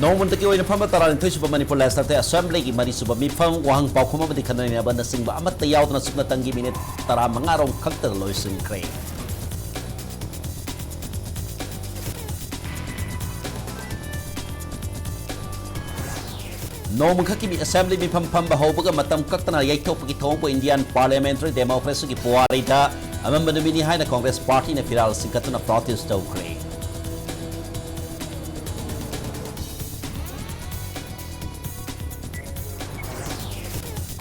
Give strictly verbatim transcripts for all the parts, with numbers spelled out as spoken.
ꯅꯣꯡꯃꯇꯒꯤ ꯑꯣꯏꯅ ꯐꯝꯕ ꯇꯔꯥꯅꯤꯊꯣꯏ ꯁꯨꯕ ꯃꯅꯤꯄꯨꯔ ꯂꯦꯖꯤꯁꯂꯦꯇꯤꯚ ꯑꯦꯁꯦꯝꯕ꯭ꯂꯤꯒꯤ ꯃꯔꯤ ꯁꯨꯕ ꯃꯤꯐꯝ, ꯋꯥꯍꯪ ꯄꯥꯎꯈꯨꯝ ꯑꯃꯗꯤ ꯈꯟꯅ ꯅꯩꯅꯕꯅꯆꯤꯡꯕ ꯑꯃꯠꯇ ꯌꯥꯎꯗꯅ ꯁꯨꯞꯅꯇꯪꯒꯤ ꯃꯤꯅꯤꯠ ꯇꯔꯥꯃꯉꯥ ꯔꯣꯝ ꯈꯛꯇꯗ ꯂꯣꯏꯁꯤꯟꯈ꯭ꯔꯦ꯫ ꯅꯣꯡꯃꯈꯛꯀꯤ ꯃꯤ-, ꯑꯦꯁꯦꯝꯕ꯭ꯂꯤ ꯃꯤꯐꯝ ꯐꯝꯕ ꯍꯧꯕꯒ ꯃꯇꯝ ꯀꯛꯇꯅ ꯌꯩꯊꯣꯛꯄꯒꯤ ꯊꯧꯑꯣꯡꯕꯨ ꯏꯟꯗꯤꯌꯥꯟ ꯄꯥꯔꯂꯤꯌꯥꯃꯦꯟꯇꯔꯤ ꯗꯦꯃꯣꯀ꯭ꯔꯦꯁꯤꯒꯤ ꯄꯨꯋꯥꯔꯤꯗ ꯑꯃꯝꯕ ꯅꯨꯃꯤꯠꯅꯤ ꯍꯥꯏꯅ ꯀꯣꯡꯒ꯭ꯔꯦꯁ ꯄꯥꯔꯇꯤꯅ ꯐꯤꯔꯥꯜ ꯁꯤꯡꯒꯠꯇꯨꯅ ꯄ꯭ꯔꯣꯇꯦꯁ ꯇꯧꯈ꯭ꯔꯦ꯫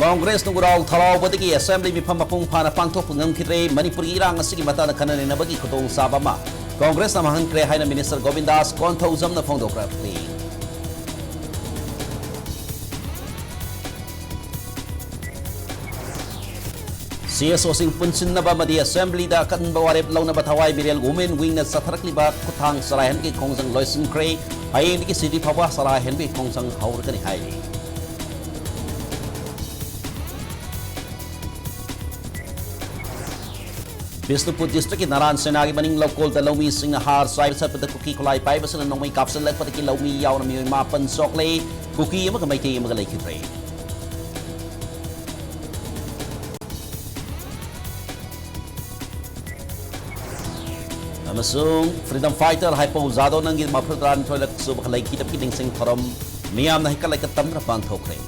ꯀꯣꯡꯒ꯭ꯔꯦꯁꯅ ꯎꯔꯥꯎ ꯊꯔꯥꯎꯕꯗꯒꯤ ꯑꯦꯁꯦꯝꯕ꯭ꯂꯤ ꯃꯤꯐꯝ ꯃꯄꯨꯡ ꯐꯥꯅ ꯄꯥꯡꯊꯣꯛꯄ ꯉꯝꯈꯤꯗ꯭ꯔꯦ꯫ ꯃꯅꯤꯄꯨꯔꯒꯤ ꯏꯔꯥꯡ ꯑꯁꯤꯒꯤ ꯃꯇꯥꯡꯗ ꯈꯟꯅ ꯅꯩꯅꯕꯒꯤ ꯈꯨꯗꯣꯡꯆꯥꯕ ꯑꯃ ꯀꯣꯡꯒ꯭ꯔꯦꯁꯅ ꯃꯥꯡꯍꯟꯈ꯭ꯔꯦ ꯍꯥꯏꯅ ꯃꯤꯅꯤꯁꯇꯔ ꯒꯣꯕꯤꯟꯗꯥꯁ ꯀꯣꯟꯊꯧꯖꯝꯅ ꯐꯣꯡꯗꯣꯛꯈ꯭ꯔꯕꯅꯤ꯫ ꯁꯤ ꯑꯦꯁ ꯑꯣꯁꯤꯡ ꯄꯨꯟꯁꯤꯟꯅꯕ ꯑꯃꯗꯤ ꯑꯦꯁꯦꯝꯕ꯭ꯂꯤꯗ ꯑꯀꯟꯕ ꯋꯥꯔꯦꯞ ꯂꯧꯅꯕ ꯊꯋꯥꯏ ꯃꯤꯔꯦꯜ ꯋꯨꯃꯦꯟ ꯋꯤꯡꯅ ꯆꯠꯊꯔꯛꯂꯤꯕ ꯈꯨꯠꯊꯥꯡ ꯆꯔꯥꯏꯍꯟꯕꯒꯤ ꯈꯣꯡꯖꯪ ꯂꯣꯏꯁꯤꯟꯈ꯭ꯔꯦ꯫ ꯍꯌꯦꯡꯗꯒꯤ ꯁꯤꯗꯤ ꯐꯥꯎꯕ ꯆꯔꯥꯏꯍꯟꯕꯒꯤ ꯈꯣꯡꯖꯪ ꯍꯧꯔꯒꯅꯤ ꯍꯥꯏꯔꯤ꯫ ꯕꯤꯁꯅꯨꯄꯨꯔ ꯗꯤꯁꯇ꯭ꯔꯤꯛꯀꯤ ꯅꯥꯔꯥꯟ ꯁꯦꯅꯥꯒꯤ ꯃꯅꯤꯡ ꯂꯧꯀꯣꯜꯗ ꯂꯧꯃꯤꯁꯤꯡꯅ ꯍꯥꯔ ꯆꯥꯏꯕ ꯆꯠꯄꯗ ꯀꯨꯀꯤ ꯈꯨꯠꯂꯥꯏ ꯄꯥꯏꯕꯁꯤꯡꯅ ꯅꯣꯡꯃꯩ ꯀꯥꯞꯁꯤꯜꯂꯛꯄꯗꯒꯤ ꯂꯧꯃꯤ ꯌꯥꯎꯅ ꯃꯤꯑꯣꯏ ꯃꯥꯄꯟ ꯁꯣꯛꯂꯦ꯫ ꯀꯨꯀꯤ ꯑꯃꯒ ꯃꯩꯇꯩ ꯑꯃꯒ ꯂꯩꯈꯤꯗ꯭ꯔꯦ꯫ ꯑꯃꯁꯨꯡ ꯐ꯭ꯔꯤꯗꯝ ꯐꯥꯏꯇꯔ ꯍꯥꯏꯄꯧ ꯖꯥꯗꯣ ꯅꯪꯒꯤ ꯃꯔꯐꯨ ꯇꯔꯥꯅꯤꯊꯣꯏ ꯂꯛ ꯁꯨꯕ ꯂꯩꯈꯤꯗꯕꯒꯤ ꯅꯤꯡꯁꯤꯡ ꯊꯧꯔꯝ ꯃꯤꯌꯥꯝꯅ ꯍꯩꯀꯠ ꯂꯩꯀꯠ ꯇꯝꯗꯨꯅ ꯄꯥꯡꯊꯣꯛꯈ꯭ꯔꯦ꯫